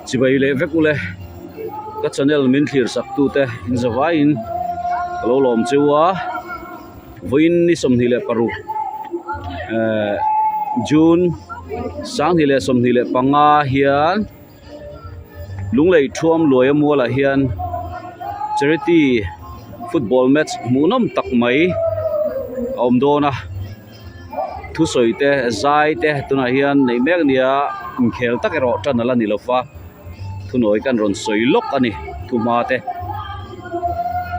Chibai leh vek ule ka channel min thlir sak tute in zavaiin ka lo lawm cheu a vawiin ni 26 ehh June 2025 hian Lunglei thuam luaia mualah hian charity football match hmuhnawm tak mai a awm dawn a. Thusawi te zai te tunah hian neih mek nia inkhel tak erawh tan ala ni lo va thunawi kan rawn sawi lawk a ni thuhma te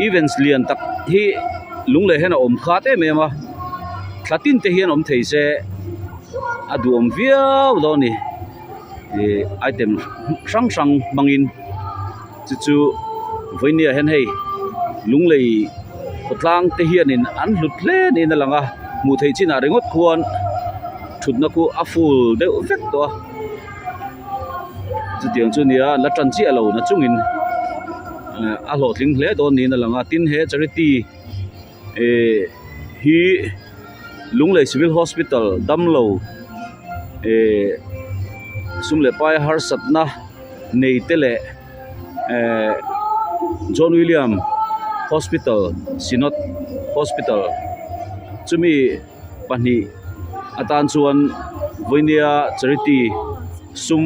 events lian tak hi lunglei hian a awm khat em em a thla tin te hian awm thei se a duhawm viau dawn a ni ih item hrang hrang hmangin. Chu chu vawinia hian hei lunglei khawtlang te hianin an hlut hle niin a lang a hmuh theih chinah ringawt khuan thutna khu a full deuh vek tawh a chutiang chu nia an la tan chiah lo na chungin a hlawhtling hle dawn niin a lang a tin he charity eh hi lunglei civil hospital damlo eh sum leh pai harsatna. Nei te leh ehh John William Hospital Synod Hospital chumi pahnih atan chuan vawinia charity sum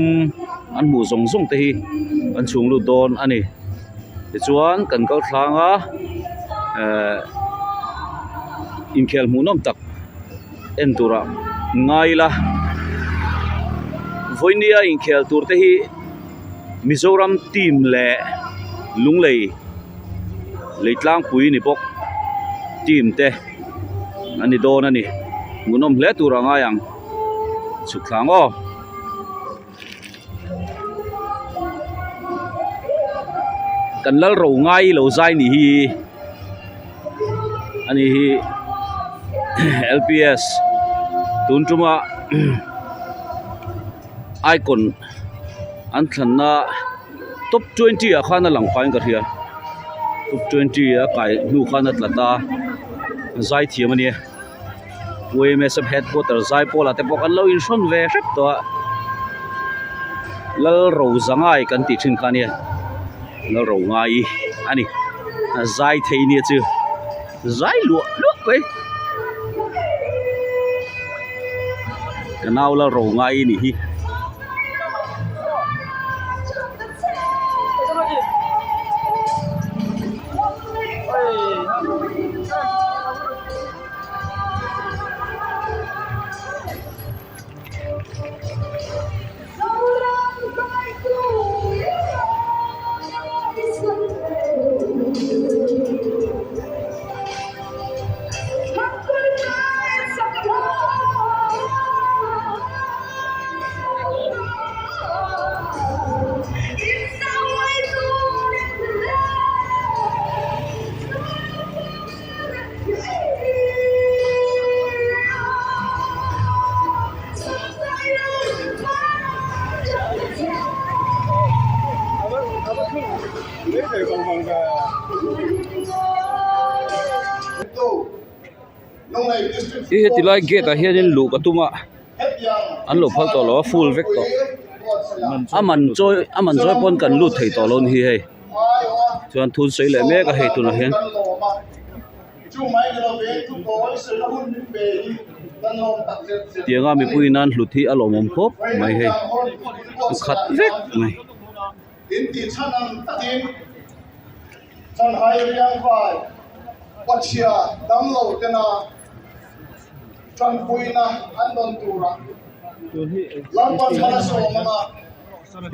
an hmuh zawng zawng te hi an chhung lut dawn a ni tichuan kan kal thlang a ehh inkhel hmuhnawm tak. En turah ngai ila vawinia inkhel tur te hi Mizoram team leh Lunglei lei tlangpui ni bawk team te an ni dawn a ni hmuhnawm hle tur a ngai ang chhuk thla ang aw. Kan lal ro ngai lo zai nih hi ani hi lps tun tuma icon an thlanna top twenty ah khan a lang pahin ka hria top twenty a kai hnu khan a tla ta zaithiam a nia. UMSF headquarter Zaipawl ah te pawh kan lo inhrawn ve hrep tawh a Lalrozangai kan tih thin kha ania Lalrongai a ni a zai thei nia chu zai luah luah mai ka nau Lalrongai a nih hi. Hi heti lai gate ah hianin luh ka tum a an lo phal tawh lo a full vek tawh a man chawi a man chawi pawn kan lut thei tawh lo a ni hi hei. Chuan thun sawi leh mek a hei tunah hian. Tianga mipui nan hlut hi a lawmawm khawp mai hei a khat vek mai.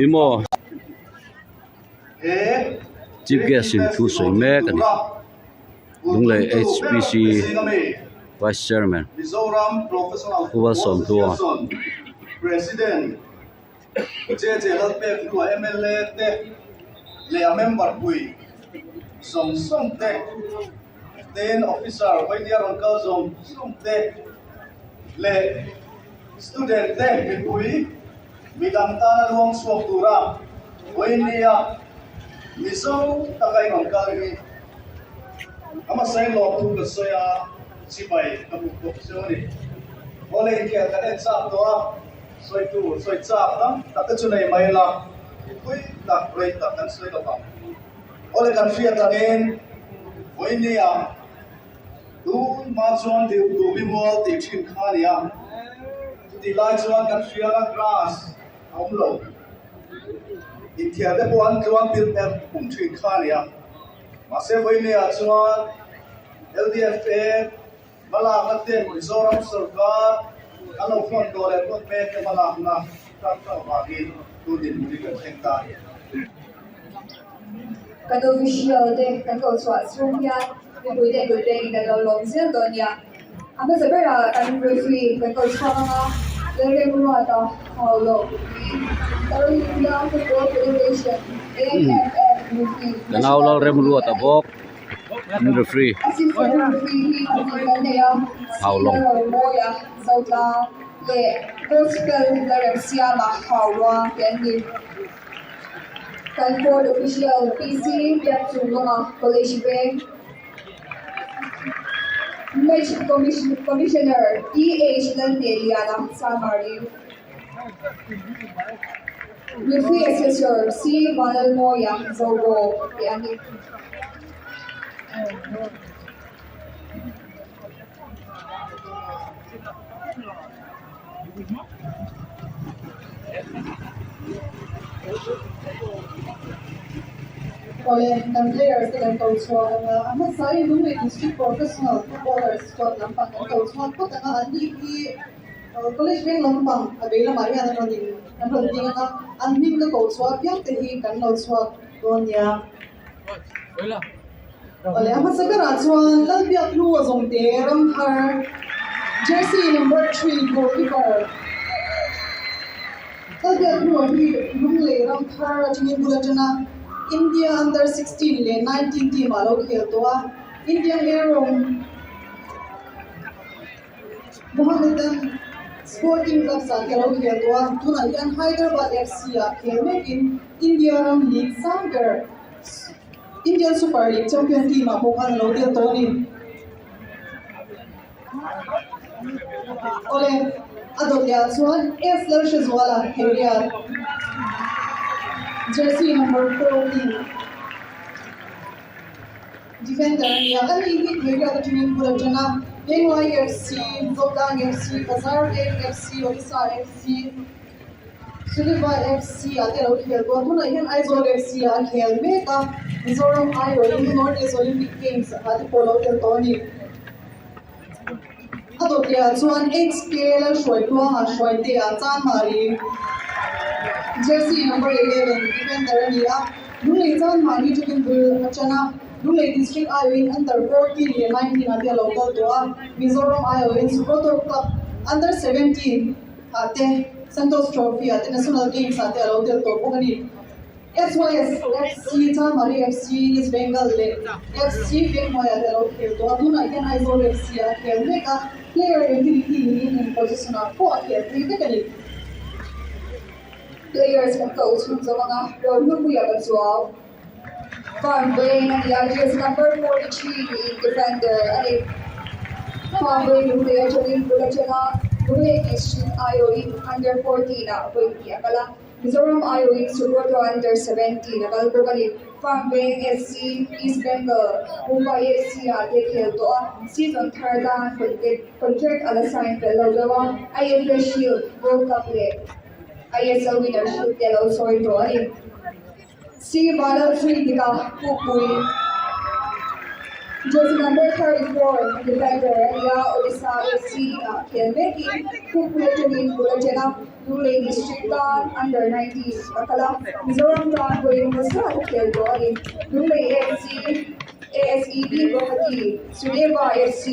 Ih maw. Chief guest in thu sawi mek a ni Lunglei HPC vice chairman Pu Valsawmhlua. Midang tana luang chhuak tura Vawinia Mizo taka in rawn kal hi a hmasa in lawmthu ka sawi a, chibai ka hmuh bawk zeuh a ni. Awle inkhel kan en chak tawh a, sawi tur sawi chak tam tak te chu nei mai la, tui. tak rei tak kan sawi lo vang. Awle kan hriat angin vawinia tun hma chuan deuh duhmi mual tih thin kha a ni a, chutih lai chuan kan hria a grass a awm lo. Inthiar te pawh an tluang pil per pum thin kha a ni a, mahse vawinia chuan LDFA Hmalakna te Mizoram sorkar an lo hrawn tawh leh hrawn mek te hmalakna tan tawh avangin tun dinhmun hi kan thleng ta a ni. Kan official te kan ko chhuah chhung hian mipui te kut pengin kan lo lawm zel dawn nia. A hmasa berah kan referee kan ko chhuak ang a, Lalremruata Haulo All India Football Federation, AIFF, referee, Ka nau Lalremruata bawk. An referee Haulawng. Referee Assessor C. Vanlalmawia Zobo tih a ni. Awle, kan players te kan ko chhuak ang a, a hmasain Lunglei District Professional Footballers squad lampang kan ko chhuak phawt ang a, an ni hi College veng lampang a vei lamah hian an rawn in an rawn ding ang a, an hming ka ko chhuah apiang te hi kan lo chhuak dawn nia. Awle, a hmasa berah chuan Lalbiak hnu a zawngte Ramthar jersey number 3 goalkeeper Lalbiak hnu hi Lunglei Ramthar atangin bul atana India under 16 leh 19 team ah lo khel tawh a, India Air rawng Mohammedan Sporting Club ah te a lo khel tawh a, tunah hian Hyderabad FC ah khel mekin India ram league sang ber Indian Super League champion team ah pawh khan a lo tel tawh a ni. Awle, a dawt leh ah chuan S Lalhrezuala Heriat jersey number 14 defender a ni a, ani hi Heriat atangin bul a tan a, NYFC, Zotlang FC, Bazar Veng FC, Odisha FC, Suliva FC ah te a lo khel bawk a, tunah hian Aizawl FC ah a khel mek a, Mizoram aiawhin North East Olympic Games ah te pawh a lo tel tawh a ni. A dawt leh ah chuan HK Lalhruaitluanga Hruaitea Chanmari jersey number 11 defender a ni a, Lunglei Chanmari tangin bul a tan a, Lunglei District aiawhin under 14 leh 19 ah te a lo kal tawh a, Mizoram aiawhin Subroto Club under 17 ah te Santosh Trophy ah te National Games ah te a lo tel tawh bawk a ni. SYS FC, Chanmari FC, East Bengal leh FC Venghnuai ah te a lo khel tawh a, tunah hian Aizawl FC ah a khel mek a, player utility niin eng position ah pawh a khel thei vek a ni. Players kan ko chhun zawm anga Rohlupuia ka chuau Farm Veng a ni a, jersey number 43 niin defender a ni. Farm Veng Lunglei atangin bul atanga Lunglei District aiawhin under 14 ah vawi hnih a kal a, Mizoram aiawhin Subroto under 17 a kal bawk a ni. Farm Veng SC, East Bengal, Mumbai SC ah te khel tawh a, season thar tan contract a la sign fel lo deuh a, IFA Shield, World Cup leh ISL Winner Shield te a lo sawi tawh a ni. C Vanlalchhuidika Pukpui Jersey number 34 defender a ni a, Odisha FC ah khel mekin Pukpui atangin bul a chen a, Lunglei District tan under 19 a kal a, Mizoram tan vawi hmasa a khel tawh a ni. Lunglei FC, ASEB Guwahati, Sudeva FC,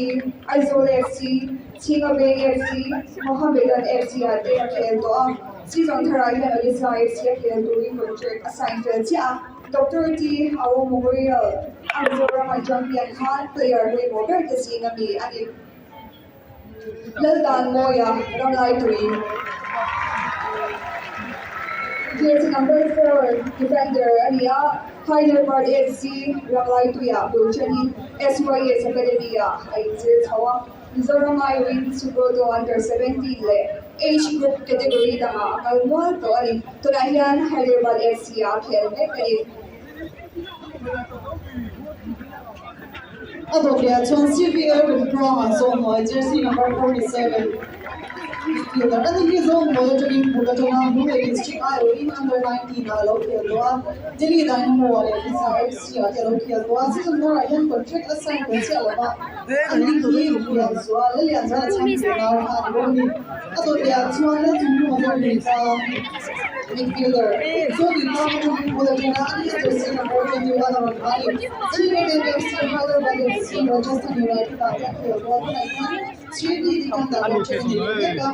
Aizawl FC, Chhinga Veng FC, Mohammedan FC ah te a khel tawh a. Season tharah hian Odisha FC a khel turin contract a sign fel chiah a, Doctor T. Awo Memorial a Mizoram a champion khan player pawimawh ber te zing a mi a ni. Laldanmawia Ramlaitui Jersey number 4 defender a ni a, Hyderabad FC Ramlaituiah bul thenin SYS Academy-ah a inzir chho a, Mizoram aiawhin Subroto Under 17 leh. Age group category dangah a kal mual tawh a ni. Tunah hian Hyderabad FC ah a khel mek a ni. A dawtliah chuan CVL Rinpuanga Zawhnuai jersey number 47 midfielder a ni hi Zawhnuai atangin bul atanga Lunglei District aiawhin under 19 ah a lo khel tawh a, Delhi Dynamo ah leh Hisar FC ah te a lo khel tawh a, season tharah hian contract a sign tawh chiah lova a ni hi Lianzual Lallianzual a chhang tih nau kha a ni bawk a ni. A dawtliah chuan Lalchungnunga Zawhnuai Midfielder Zodin Tlang atangin bul atanga a ni a jersey number 21 a rawn ha a ni. Chhinglen FC, Hyderabad FC, Rajasthan United ah te a khel rual tunah hian Sri Dikanda contract a nei leh mek a.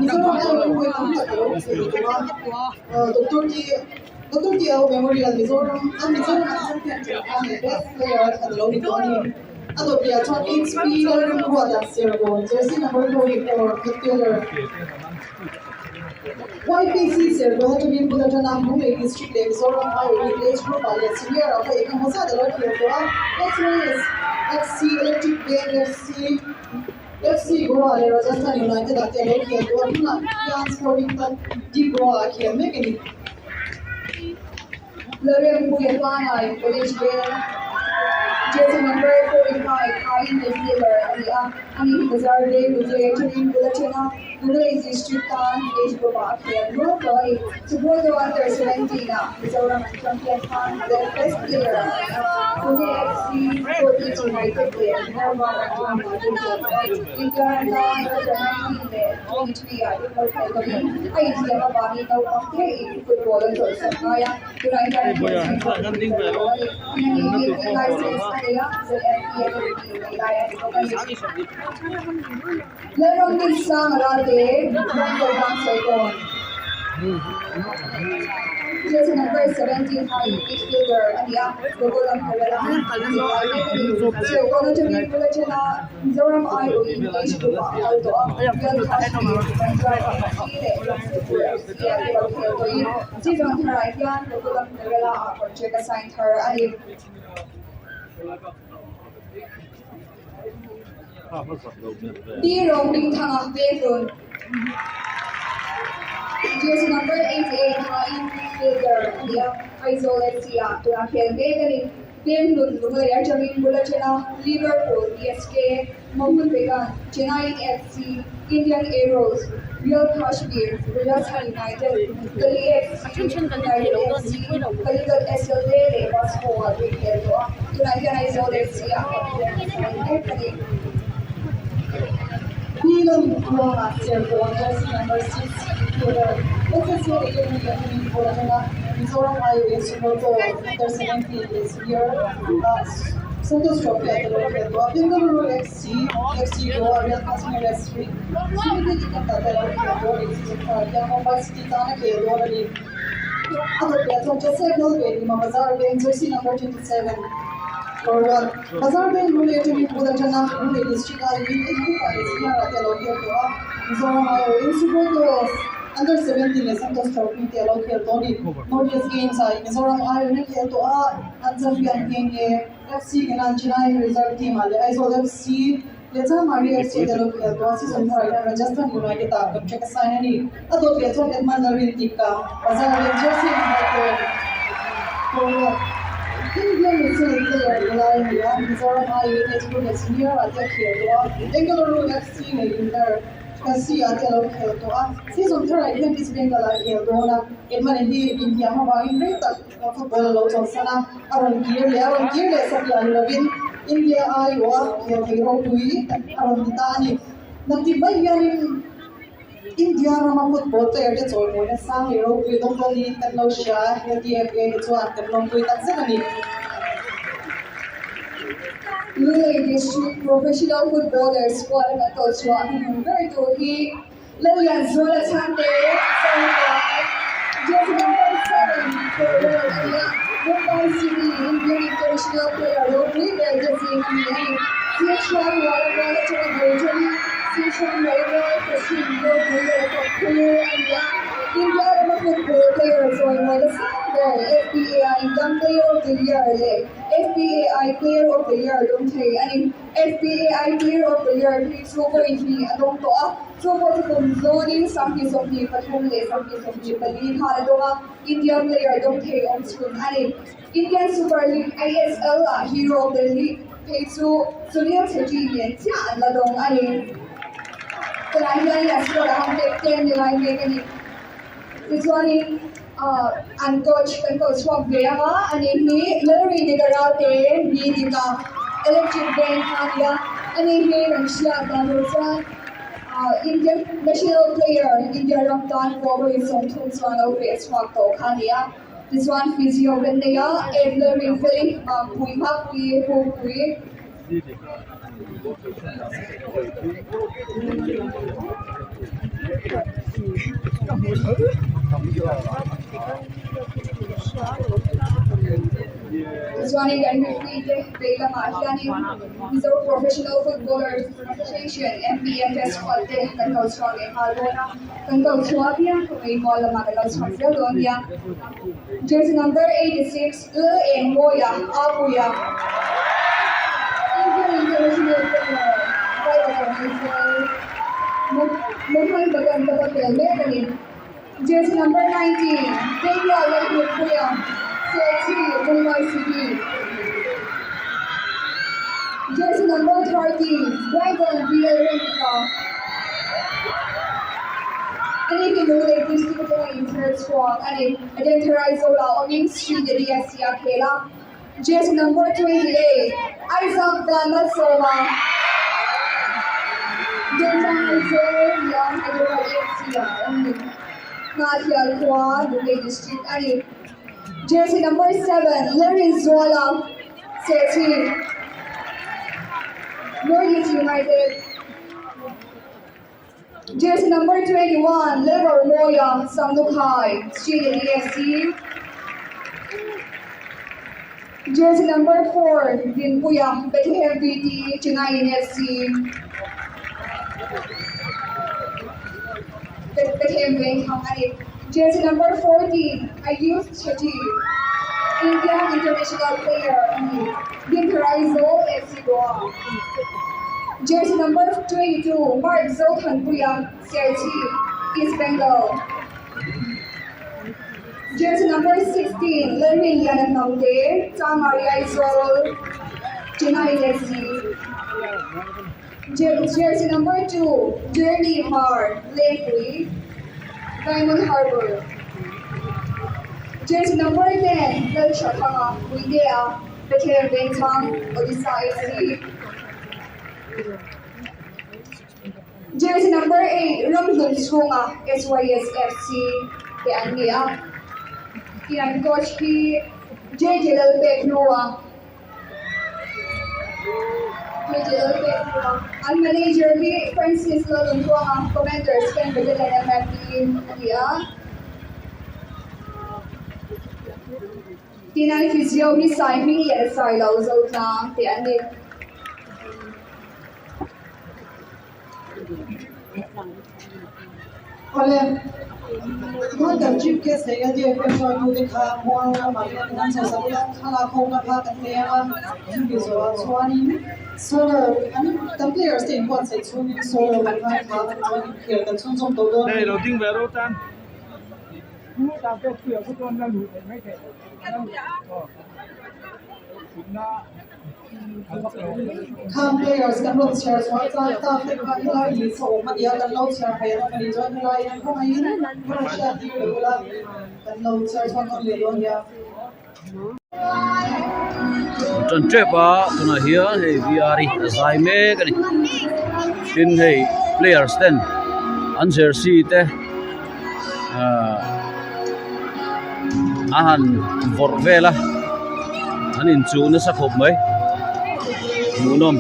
Mizoram aiawhin vawi tam tak a lo khel tawh a. Doctor T Doctor T Au Memorial Mizoram a Mizoram an champion ṭum khan leh best player a thlan a lo ni tawh a ni. A dawtliah chuan HP Lalremruata Serkawn jersey number 44 midfielder YPC Serkawn atangin bul atana Lunglei District leh Mizoram aiawhin age group ah leh senior ah pawh engemaw zat a lo khel tawh a. XYS FC, Electric Bank FC, FC Goa leh Rajasthan United ah te a lo khel tawh a, tunah hian Sporting Club de Goa a khel mek a ni. Lalrempuia Hmanai College Veng Jersey number 45 aiin midfielder a ni a, ani hi Bazar Veng Vijay atangin bul a then a, Lunglei District tan age group ah a khel nual tawh a ni. Subroto Under 17 ah Mizoram an champion khan the best player a ni a, Pune FC, North East United leh Minerva Ranjana ah te khel tawh a ni. India ram tan Under 19 leh 23 ah te pawh khel tawhin a inthiam avangin naupang te in football a chawlhsak ngai a, tunah hian an khel zui tawh a ni. Ani hi license a nei a, ZFP a nei lai a ni bawk a ni. Lalramdin Sanga Ralte, Rambo Vang Sawipawn. Jersey number 17 hi midfielder a ni a, Gogolam Kerala an ti lai mek a ni. Serkawn atangin Pulachana Mizoram aiawhin age group ah a kal tawh a, Real Kashmir, Punjab FC leh Jamshedpur FC ah te lo khel tawhin season tharah hian Gogolam Kerala ah contract a sign thar a ni. Pi Rohmingthanga Vehlun, Jersey number 88 haiin midfielder a ni a, Aizawl FC ah tuna khel mek a ni. Vehlun Lunglei atangin bul a then a, Liverpool, PSK, Mohun Bagan, Chennaiyin FC, Indian Arrows, Real Kashmir, Rajasthan United, Delhi FC, United FC, Calicut SLA leh Vasco ah te khel tawh a, tunah hian Aizawl FC ah captain a sign mek a ni. Pilon kuangah Serkawn jersey number 6 midfielder SSA Academy atangin ball atanga Mizoram IOA Sumoto under 17 leh senior ah Santosh Trophy ah te lo khel tawh a, Bengaluru FC, FC Goa, Real Kashmir FC, Srinidhi Dikanda te lo khel tawh a ni. Season tharah hian Mumbai City tan a khel dawn a ni. A dawtliah chuan Joseph Lalvenhima Bazar Veng jersey number 27 forward Bazar Veng Lunglei atangin bul atanga Lunglei District a in age group ah leh senior ah te a lo khel tawh a, Mizoram aiawhin Super Toss Under 17 leh Santosh Trophy te a lo khel tawh a ni. North East Games ah Mizoram aiawhin a khel tawh a, an champion nghe nghe FC Kenan Chennai Reserve Team ah leh Aizawl FC leh Chanmari FC te a lo khel tawh a, season tharah hian Rajasthan United ah contract a sign a ni. A dawt leh chuan Edmund Lalrin Tikka, Bazar leh Jersey number 10 forward Indian national player ni lai a ni a, Mizoram aiin age group leh senior ah te a khel tawh a, Bengaluru FC leh Inter Kasi ah te a lo khel tawh a, season tharah hian East Bengal ah a khel dawn a, Edmund hi inhliam avangin rei tak football a lo chawlhsan a, a rawn kir leh a rawn kir leh satliah ni lovin India aiawha khel thei ropui a rawn ti ta a ni. Naktip mai hianin India rama football player te chawimawina sang leh ropui dawng dawn niin kan lo hria a, LDFA hi chuan kan lawmpui tak zet a ni. Lunglei District Professional Footballer Squad a kan tawh chhuah hnuhnung ber tur hi Lallianzuala Chhangte, Sawngtlai, Jersey number 7 forward a ni a, Mumbai City Indian International player ropui ber te zing a ni a ni. Sichuan Rualmual atanga bul ṭanin Sichuan Rualmual President ropui leh kawpphu a ni a. India rama football player chawimawi nasa ber FPAI Young Player of the Year leh FPAI Player of the Year dawng thei a ni. FPAI Player of the Year hi chu vawi hnih a dawng tawh a, chu pawh chu kum zawnin 2023 leh 2024 khan a dawng a, India player dawng thei awm chhun a ni. Indian Super League, ISL, ah Hero of the League phei chu Sunil Chhetri nen chiah an la dawng a ni. Tunah hian a squad ah han captain ni lai mek a ni. Tichuanin an coach kan ko chhuak ve ang a, ani hi Lalri Nigaralte ni dik a, Electric Bank kha a ni a, ani hi kan hriat dan tur chuan Indian national player India ram tan pawh vawi 30 chuan lo feh chhuak tawh kha a ni a. Tichuan physio kan nei a, Edler Rinfeli, Mampui Mapui, Hupui. Tichuanin kan referee te vei lamah hianin Mizo Professional Footballers Association, MPFS, huat te kan lo chhuak leh nghal dawn a, kan lo chhuah apiang khawmei mual lamah kan lo chhuak zel dawn nia. Jersey number 86 Lal Engmawia Apuia Indian International player Vaivakawn Aizawl Mohan Bagan club a pel mek a ni. Jersey number 19 Daniel Lalhmuhpuia Serchhi Mumbai City Jersey number 30 Brandon VL Remdika Ani hi Lunglei District atanga inther chhuak a ni. Adentharai Zola awmin Sri Delhi a si a khel a. Jersey number 28 Isaac Vanmalsawma Dentang Aizawl Young Hyderabad FC ah a awm ni. Hnahthial khua Lunglei District a ni. Jersey number 7 Lalrinzuala Serchhip Northeast United. Jersey number 21 Lalromoia Sanglukhai Sri Delhi FC. Jersey number 4 Dinpuia Bethlehem VT Chennaiyin FC. Bethlehem Vengthlang a ni. Jersey number 14 Ayush Chetty Indian international player a ni. Dinthar Aizawl FC Goa. Jersey number 22 Mark Zothanpuia Serchhip East Bengal. Jersey number 16 Lalrinliana Hnamte Chanmari Aizawl Chennaiyin FC. Jersey number 2 Jeremy Hmar Lengpui Diamond Harbour. Jersey number 10 Lalthathanga Puitea Bethlehem Vengthlang Odisha FC. Jersey number 8 Ramhlun Chhunga SYS FC te an ni a. Tin an coach hi JJ Lalpekhlua JJ Lalpekhlua an manager hi Francis Lalnuntluanga Commander Spain Battalion MFD a ni a. Tin an physio hi Sai hming leh Sai lo zo tlang te an ni. Awle, tikhuan kan chief guest leh LDF hruaitu te kha muang ramah hian kan chho sak ila, thlalak ho na kha kan nei ang a, chumi zawhah chuanin solo an kan players te inbuatsaih chhungin solo kan ngaithla ang chuan inkhel kan chhunzawm tawh dawn a ni. Khang players kan rawn chhiar chhuah chak tak te kha helai hi chho awm a nia kan lo chhiar thei ang a ni chuan helai hian khawngaihin rawn hriat tir leh ula kan lo chhiar chhuak ngam leh dawn nia. Tan tep a tunah hian hei VR hi a zai mek a ni tin hei players ten an jersey te ahh a han vawrh vel a an inchuh nasa khawp mai hmuhnawm.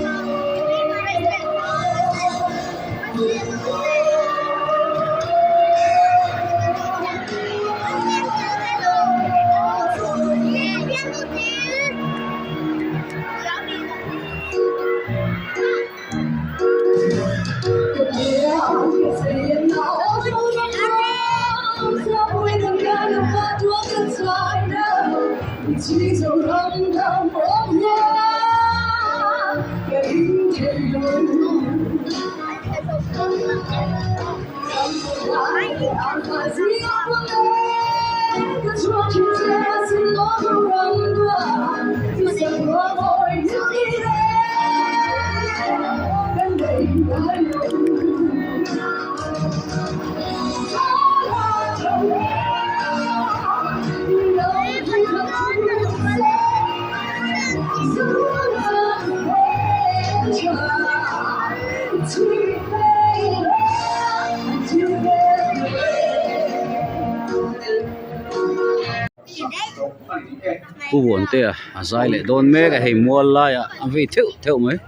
Pu Vuantea a zai leh dawn mek a hei mual laiah a vei theuh theuh mai.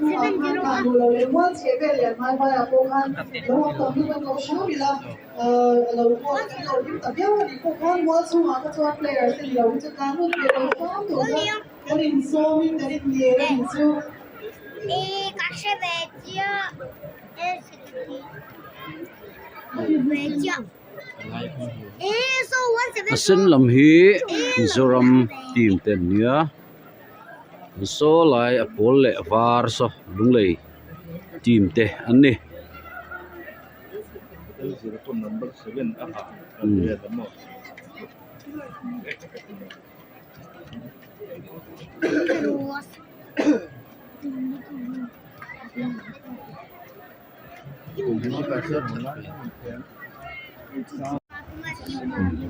Chhungah khan kah duh lo leh mual chheh vel leh hmai hmaiah pawh khan lo awm tam lutuk an lo hram ila ahh a lo pawh kan lo hlim ta viau a nih pawh khan mual chhungah kha chuan player te ni lo hi chu tlan lut ve lo hram tur khan kan insawmin kan innel a nih chu. A sen lam hi Mizoram team te an nia. Saw lai a pawl leh a var saw Lunglei team te an ni.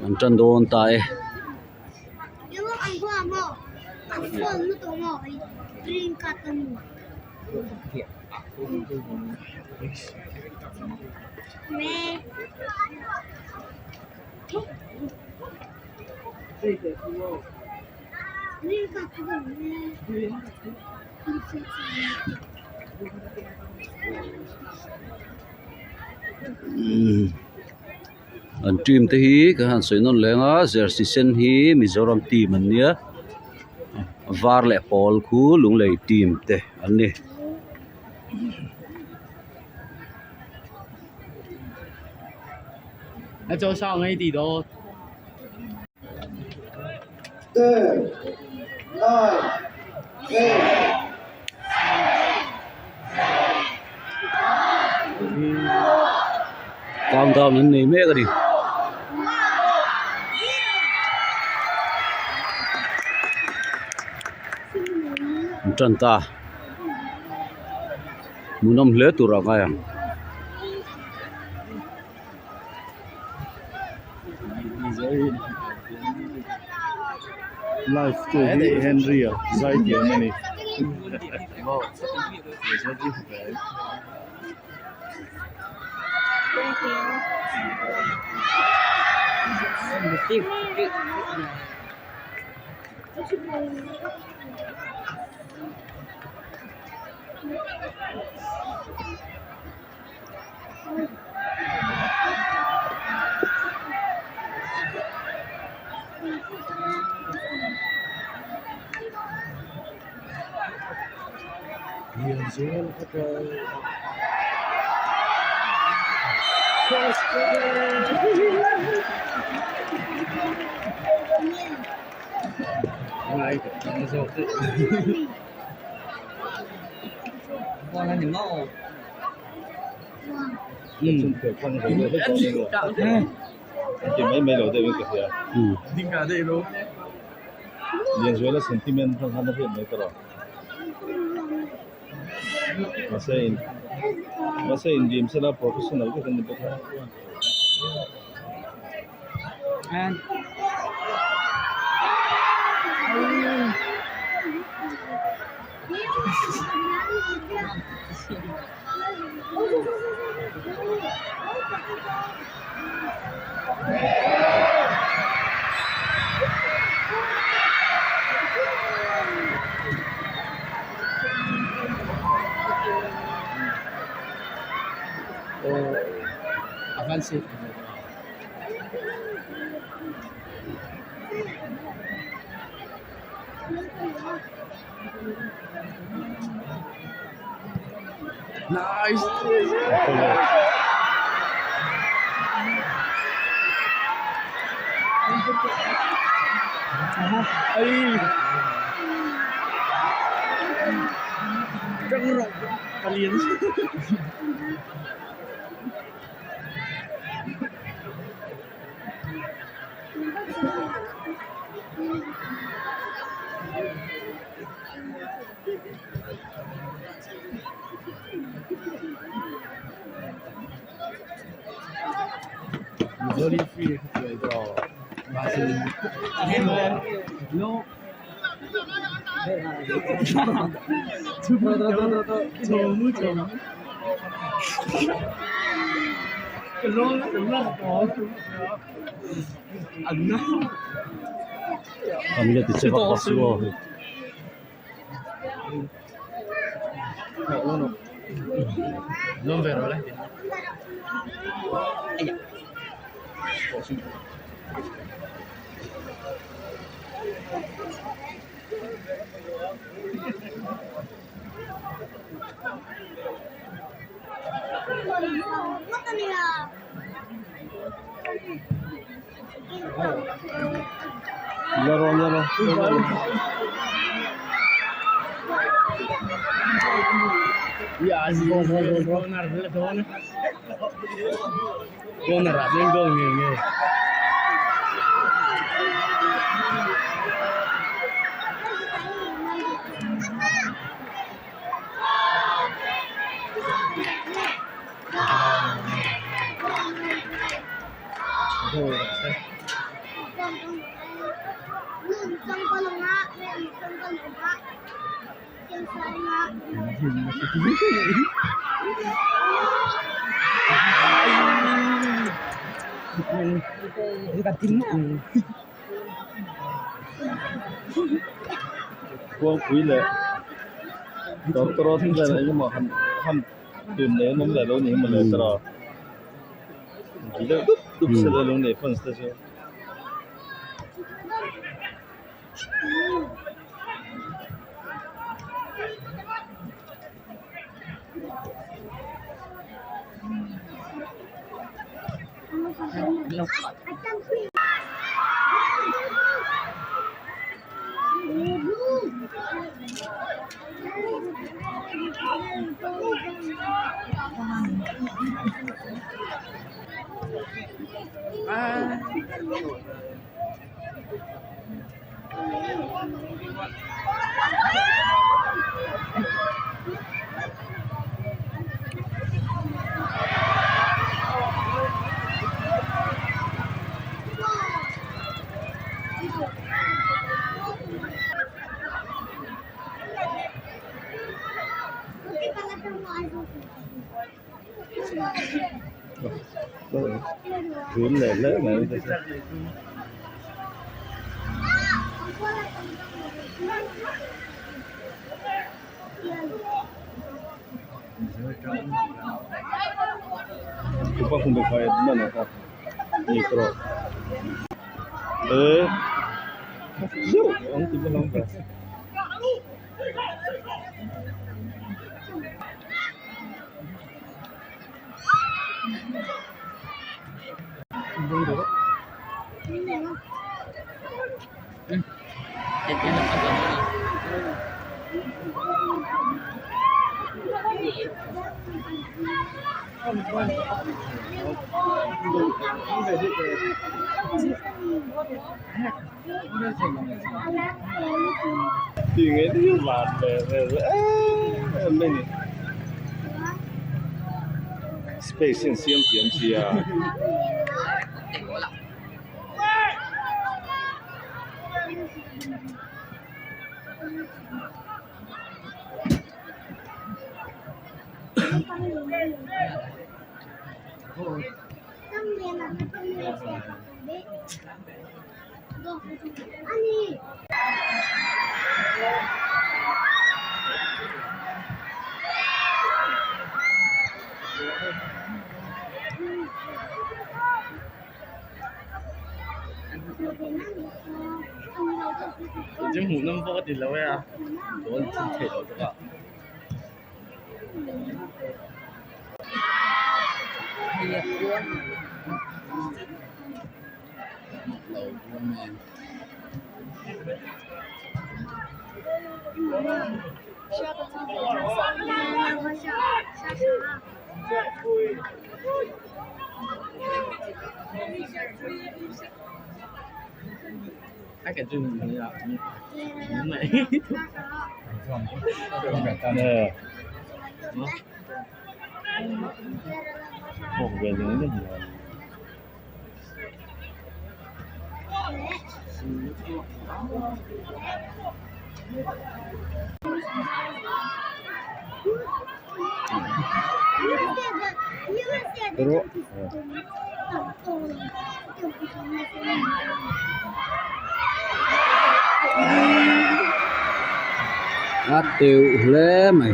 An tan dawn ta e. An team te hi ka han sawi nawn leng a jersey sen hi Mizoram team an nia var leh pawl khu Lunglei team te an ni. Countdown an nei mek a ni. An tan ta. Hmuhnawm hle tur a ngai ang. Live tu hi Henry a zai diam a ni. Khuangpui leh tawtawrawt vel engemaw han han tun leh an awm leh lo ni emaw le tawrh a deuh dup dup se la lo nei fans te chu. Thum leh hle mai Space hian siam thiam sia. A teuh hle mai.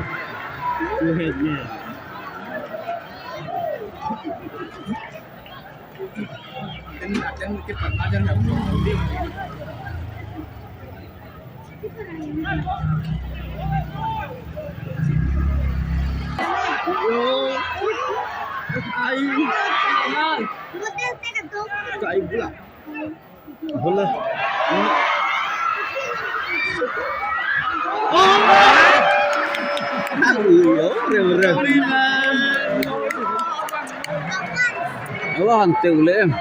A va han teuh leh em.